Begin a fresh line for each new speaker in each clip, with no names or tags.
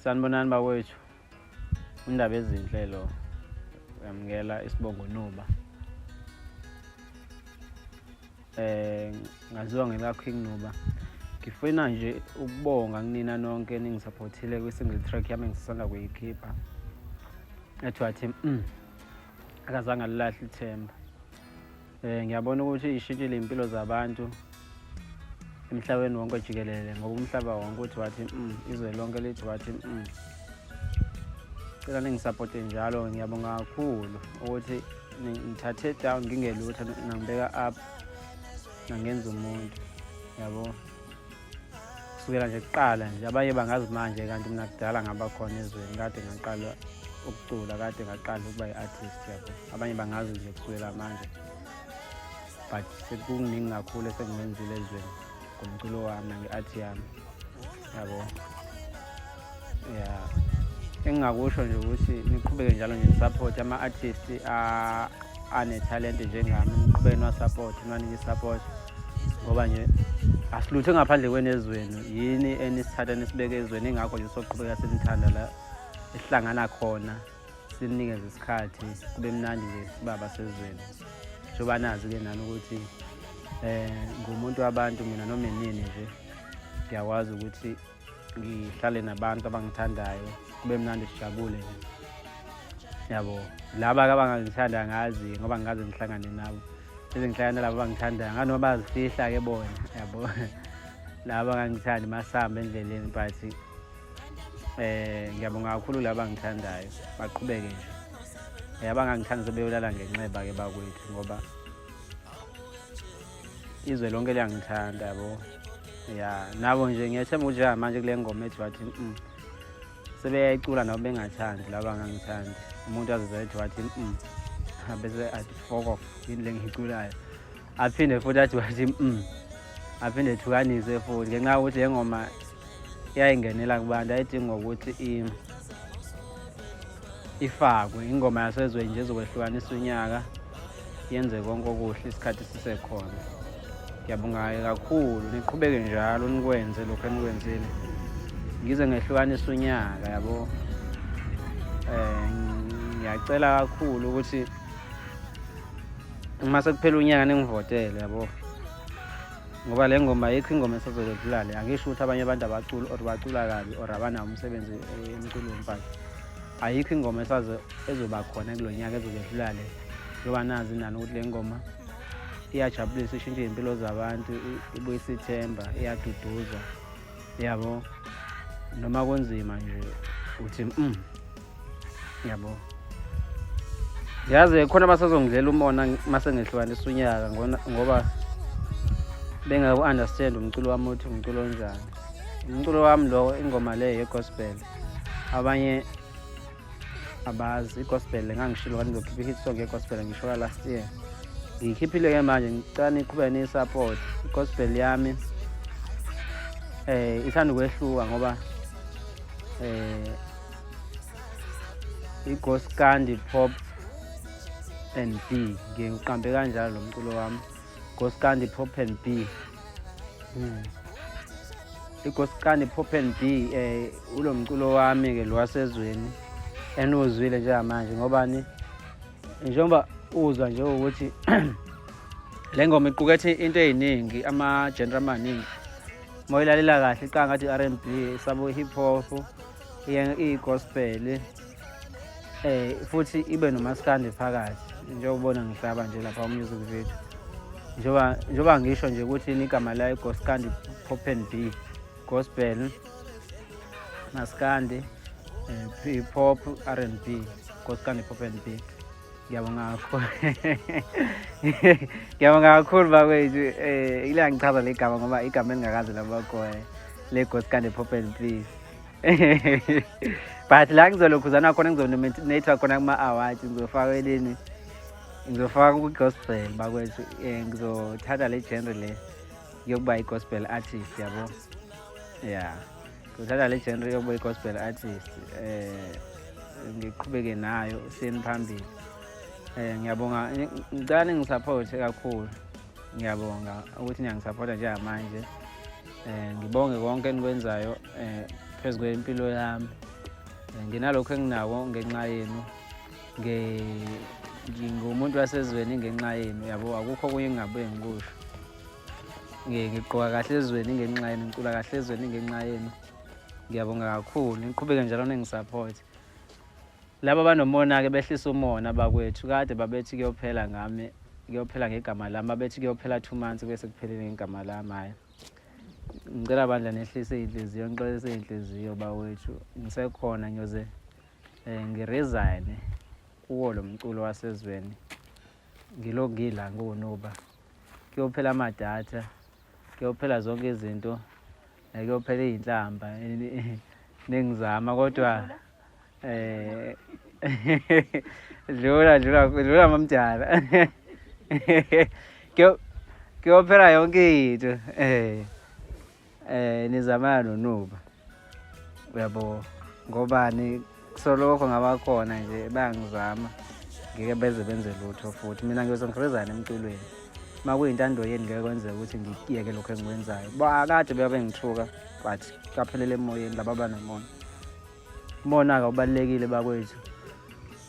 Sanibonani bakwethu. Indaba ezinhle lo. Uyamukela isibongo Nuba. Ngaziwa ngela King Nuba. Ngifuna nje ukubonga kunina nonke ningisupportile kwi-single track yami engisanda kuyikhipha. Ethi wathi akazange alilahle ithemba. Ngiyabona ukuthi ishintshile impilo zabantu emhlabeni wonke jikelele, ngoba umhlaba wonke uthi wathi izwe lonke lithi wathi Cela ningisapote njalo, ngiyabonga kakhulu ukuthi ngithathe down ngingelutho, nangibeka up, nangenza umuntu, yabo. Kusukela nje kuqala nje, abanye bangazi manje, kanti mina kudala ngaba khona ezweni, kade ngaqala ukucula, kade ngaqala ukuba i-artist, yabo. Abanye bangazi nje kusukela manje, but sekukuningi kakhulu esengikwenzile ezweni ngomculo wami nange-art yami, yabo. Ya, engingakusho nje ukuthi niqhubeke njalo nje ni-support ama-artist anethalente njengami, niqhubeke niwa-support, niwanike i-support, ngoba nje asilutho ngaphandle kwenu ezweni. Yini enisithatha nisibeke ezweni, ingakho nje soqhubeka sinithanda la esihlangana khona, sinikeze isikhathi kube mnandi nje sibaba sezweni. Njengoba nazi-ke nani ukuthi ngumuntu wabantu mina, noma inini nje ngiyakwazi ukuthi ngihlale nabantu abangithandayo, kube mnandi sijabule nje, yabo. Laba-ke abangangithanda angazi, ngoba ngikaze ngihlangane nabo, bese ngihlangana nalabo abangithandayo nganoma bayazifihla-ke bona, yabo. Laba abangangithandi masihamba endleleni, but ngiyabonga kakhulu laba abangithandayo, baqhubeke nje. Abangangithandi sebeyolala ngenxeba-ke bakwethu, ngoba izwe lonke liyangithanda, yabo. Ya, nabo nje ngiyathemba ukuthi njengamanje kule ngoma ethi wathi sebeyayicula nabo bengathandi laba abangangithandi. Umuntu azizwa ethi wathi bese athi fuck off, yini le ngiyiculayo, aphinde futhi athi wathi aphinde ethukanise futhi, ngenxa yokuthi le ngoma iyayingenela kubantu, ayidingi ngokuthi ifakwe. Ingoma yasezweni nje ezokwehlukanisa unyaka, yenze konke okuhle isikhathi sisekhona. Ngiyabonga kakhulu, niqhubeke njalo nikwenze lokhu enikwenzile, ngize ngehlukanisa unyaka, yabo. Ngiyacela kakhulu ukuthi uma sekuphela unyaka ningivotele, yabo, ngoba le ngoma ayikho ingoma esazokwedlula le. Angisho ukuthi abanye abantu abaculi or bacula kabi or abanawo umsebenzi emculweni, but ayikho ingoma esaze ezoba khona kulo nyaka ezokwedlula le, njengoba nazi nani ukuthi le ngoma iyajabulisa, ishintshe iy'mpilo zabantu, ibuyisa ithemba, iyaduduza, yabo. Noma kunzima nje uthi yabo. Yazi khona abasazongidlela umona mase ngehlukanisa unyaka, ngoba bengaku-understand umculo wami ukuthi umculo onjani. Umculo wami lo, ingoma le ye-gospel, abanye abazi i-gospel le. Ngangishilo kanti ngizokhipha i-hit song ye-gospel, ngisho ka-last year, ngiyikhiphile-ke manje. Ngicela niqhubeke niyi-support i-gospel yami. Ithanda ukwehluka ngoba i-goskandi pop and B, ngiqambe kanjalo lo mculo wami, goskandi pop and B. I-goskandi pop and B ulo mculo wami-ke lo wasezweni eniwuzwile njengamanje, ngobani njengoba uzwa nje ukuthi le ngoma iqukethe into ey'ningi, ama-genre amaningi. Uma uyilalela kahle iqala ngathi i-R&B, sabo hip hop, i-gospel, futhi ibe nomaskandi phakathi, njengoba ubona ngihlaba nje lapha ku-music video. Njengoba ngisho nje ukuthi igama layo i-goskandi pop and B, gospel, maskandi, hip hop, R&B, goskandi pop and B. Ngiyabonga kakhulu, ngiyabonga kakhulu bakwethu. Ile ngichaza le gama ngoba igama elingakaze labakhona le goskandi pop and B, but la ngizolokhuzana khona, ngizonominate khona kuma-awards, ngizofaka elini, ngizofaka kwi-gospel bakwethu. Ngizothatha le genre le yokuba i-gospel artist, yabo. Ya, ngizothatha le genre yokuba i-gospel artist, ngiqhubeke nayo siyeni phambili. Ngiyabonga, ngicela ningisupporte kakhulu. Ngiyabonga ukuthi niyangisupporta njengamanje. Ngibonge konke enikwenzayo phezu kwempilo yami. Nginalokho enginako ngenxa yenu, ngingumuntu wasezweni ngenxa yenu, yabo. Akukho okunye engingabuye ngikusho. Ngigqoka kahle ezweni ngenxa yenu, ngicula kahle ezweni ngenxa yenu. Ngiyabonga kakhulu, niqhubeke njalo ningi-support. Laba abanomona-ke behlisa umona bakwethu, kade babethi kuyophela ngami, kuyophela ngegama lami, babethi kuyophela 2 months bese kuphelile ngegama lami. Hhayi, ngicela bandla nehlise iy'nhliziyo, ngixolise iy'nhliziyo bakwethu. Ngisekhona, ngiyoze ngi-resign kuwo lo mculo wasezweni, ngilokhu ngila nguNuba. Kuyophela amadatha, kuyophela zonke izinto, kuyophela iy'nhlamba nengizama, kodwa dlula dlula dlula mamdala, kuyophela yonke into. Nizamana noNuba, uyabo, ngobani kusolokho ngabakhona nje bayangizama, ngeke beze benze lutho futhi. Mina ngiyoze ngi-resign emculweni uma kuyintando yenu, ngeke kwenzeke ukuthi ngiyeke lokho engikwenzayo. Akade bengithuka, but kaphelele emoyeni laba abanomona. Umona-ke awubalulekile bakwethu.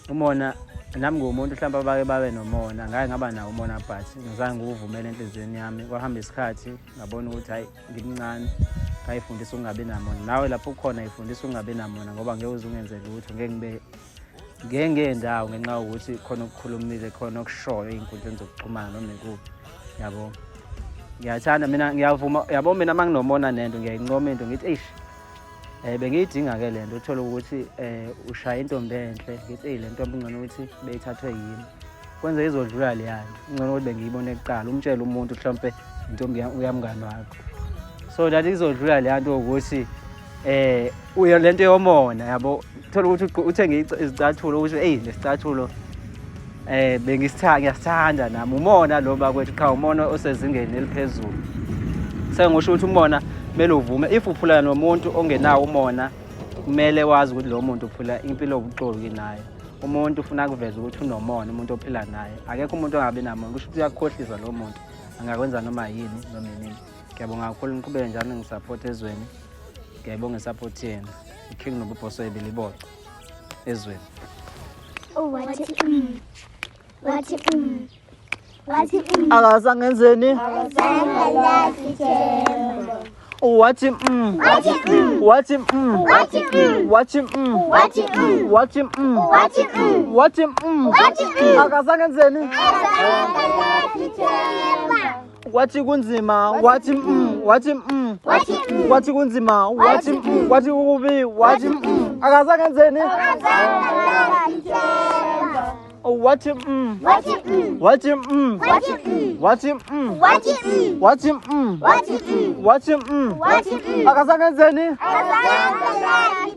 Umona, nami ngiwumuntu mhlawumbe abake babe nomona, ngake ngaba nawo umona, but ngizange ngiwuvumele enhliziyweni yami. Kwahamba isikhathi ngabona ukuthi hhayi, ngimncane, ngayifundisa ukungabi namona. Nawe lapho ukhona yifundisa ukungabi namona, ngoba ngeke uze ungenze lutho, ngeke ngibe ngeke ngendawo ngenxa yokuthi khona okukhulumile, khona okushoyo ey'nkundleni zokuxhumana noma ikuphi, yabo. Ngiyathanda mina, ngiyavuma, yabo. Mina uma nginomona nento, ngiyayincoma into, ngithi eish, bengiyidinga-ke le nto. Uthole ukuthi ushaya intombi enhle, ngithi eyi, le ntombi ngcono ukuthi beyithathwe yimi, kwenze izodlula leya nto, ngcono ukuthi bengiyibone kuqala. Umtshele umuntu mhlawumpe intombi uyamngani wakho, so that izodlula leya nto ukuthi uyo lento yomona, yabo. Thola ukuthi uthenge izicathulo, ukuthi eyi, lesicathulo bengisithanda, ngiyasithanda nami. Umona lo bakwethu, qha umona osezingeni eliphezulu. Sengisho ukuthi umona kumele uvume. If uphula nomuntu ongenawo umona, kumele wazi ukuthi lo muntu uphula impilo yobuxoki naye. Umuntu ufuna kuveza ukuthi unomona, umuntu ophila naye. Akekho umuntu ongabi namona, kusho ukuthi uyakukhohlisa lo muntu, angakwenza noma yini noma yini. Ngiyabonga kakhulu, niqhubeke njalo ningi-support ezweni. Ngiyayibonga i-support yenu. I-King Nobubhoso Ebiliboco ezweni.
Wathi wathi wathi
Akazangenzeni?
Akazange ithemba.
Wathi
Wathi
wathi
Wathi
wathi
Wathi
wathi
Wathi
wathi
Wathi
Akazangenzeni?
Akazange ithemba.
Wathi kunzima, wathi wathi
Wathi
wathi kunzima, wathi wathi kubi, wathi akazangenzeni?
Akazange ithemba.
Wathi
Wathi
wathi
Wathi
wathi
Wathi
wathi
Wathi
wathi
Wathi
akazangenzeni?
Akazange.